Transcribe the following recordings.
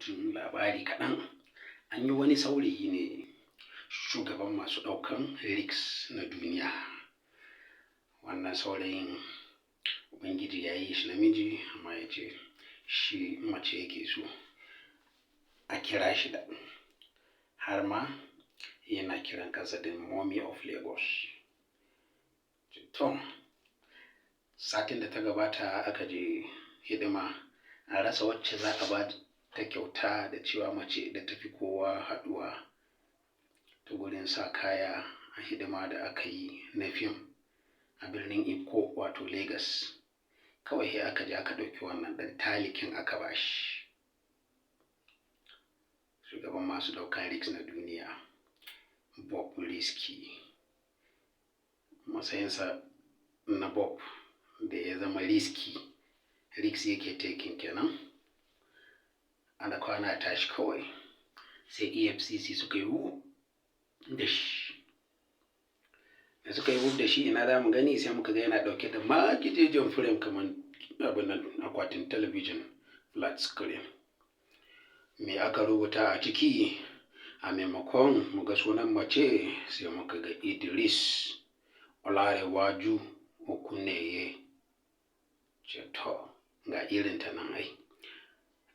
Guntun labari kaɗan. An yi wani saurayi ne, shugaban masu ɗaukan risk na duniya. Wannan saurayin, Ubangiji ya yi shi namiji, amma ya ce shi mace yake so a kira shi da, har ma yana kiran kansa da Mummy of Lagos. To, satin da ta gabata aka je hidima, a rasa wacce za a ba ta kyauta da cewa mace da tafi kowa haɗuwa ta gurin sa kaya a hidima da aka yi na fim a birnin Ikko, wato Lagos. Kawai sai aka je aka ɗauki wannan ɗan talikin aka ba shi. Shugaban masu ɗaukan risk na duniya, Bobrisky. Matsayinsa na Bob da ya zama risky, risk yake taking kenan. Ana kwana tashi kawai sai EFCC suka yi wuf da shi. Da suka yi wuf da shi, ina za mu gani? Sai muka ga yana ɗauke da makijejen frame kamar abin nan akwatin talabijin flat screen. Me aka rubuta a ciki? A maimakon mu ga sunan mace, sai muka ga Idris Olanrewaju Okuneye. Ce to, ga irin ta nan ai.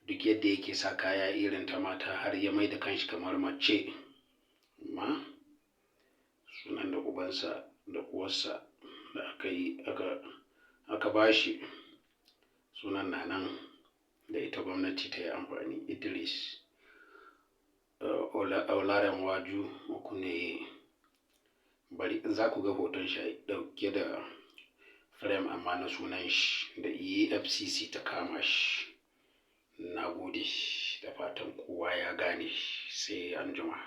Duk yadda yake sa kaya irin ta mata har ya mai da kanshi kamar mace. Amma sunan da ubansa da uwarsa da aka yi aka ba shi, sunan na nan da ita gwamnati ta yi amfani, Idris Olanrewaju Okuneye. Bari za ku ga hoton shi ɗauke da frame, amma na sunan shi da EFCC ta kama shi. Na gode, da fatan kowa ya gane. Sai anjima.